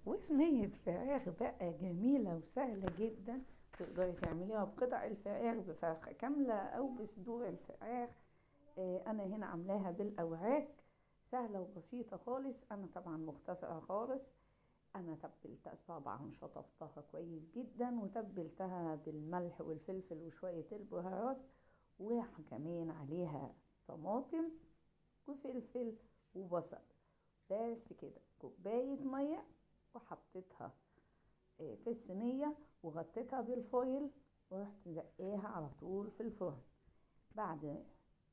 وصينية فراخ بقى جميلة وسهلة جدا، تقدري تعمليها بقطع الفراخ بفرخة كاملة او بصدور الفراخ. انا هنا عاملاها بالاوراك، سهلة وبسيطة خالص. انا طبعا مختصرة خالص. انا تبلتها طبعا، شطفتها كويس جدا وتبلتها بالملح والفلفل وشوية البهارات، وكمان عليها طماطم وفلفل وبصل، بس كده. كوباية مية وحطيتها في الصينية وغطيتها بالفويل، ورحت زقاها على طول في الفرن. بعد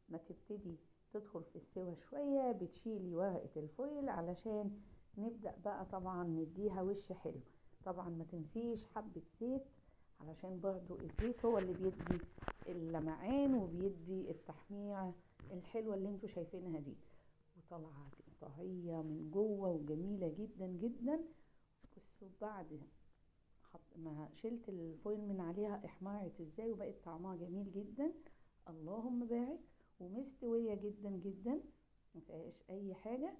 ما تبتدي تدخل في السوا شوية بتشيلي ورقة الفويل علشان نبدأ بقى طبعا نديها وش حلو. طبعا ما تنسيش حبة زيت، علشان برضو الزيت هو اللي بيدي اللمعان وبيدي التحميرة الحلوة اللي انتوا شايفينها دي. وطلعت طرية من جوه وجميلة جدا جدا. بصوا بعد ما شلت الفويل من عليها احمرت ازاي وبقت طعمها جميل جدا، اللهم بارك، ومستوية جدا جدا، ما فيهاش اي حاجة،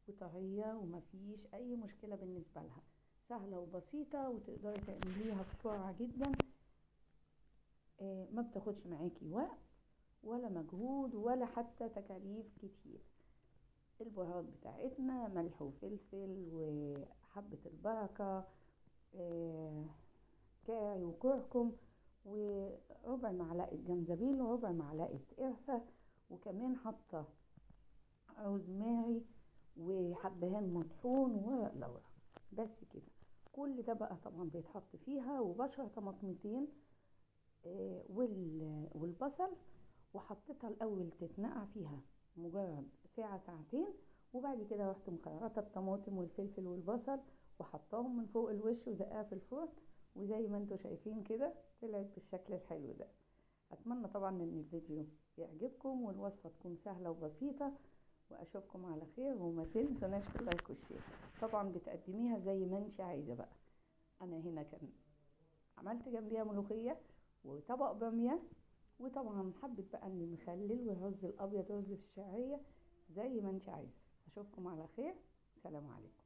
وطرية وما فيش اي مشكلة بالنسبة لها. سهلة وبسيطة وتقدري تعمليها بسرعة جدا، ما بتاخدش معاكي وقت ولا مجهود ولا حتى تكاليف كتير. البهارات بتاعتنا ملح وفلفل وحبة البركة، كاري وكركم، وربع معلقة جنزبيل وربع معلقة قرفة، وكمان حاطة روزماري وحبهان مطحون وورق لورا، بس كده. كل ده بقى طبعا بيتحط فيها، وبشر طماطمتين، والبصل، وحطيتها الاول تتنقع فيها مجرد ساعة ساعتين، وبعد كده رحت مخرطة الطماطم والفلفل والبصل وحطاهم من فوق الوش وزقاها في الفرن، وزي ما انتوا شايفين كده طلعت بالشكل الحلو ده. اتمنى طبعا ان الفيديو يعجبكم والوصفة تكون سهلة وبسيطة، واشوفكم على خير، وما تنسوناش في ال like وال share. طبعا بتقدميها زي ما انت عايزة بقى. انا هنا كان عملت جنبيها ملوخية وطبق بامية، وطبعا حبة بقى المخلل والرز الابيض رز بالشعرية، زي ما انت عايزة. اشوفكم على خير، سلام عليكم.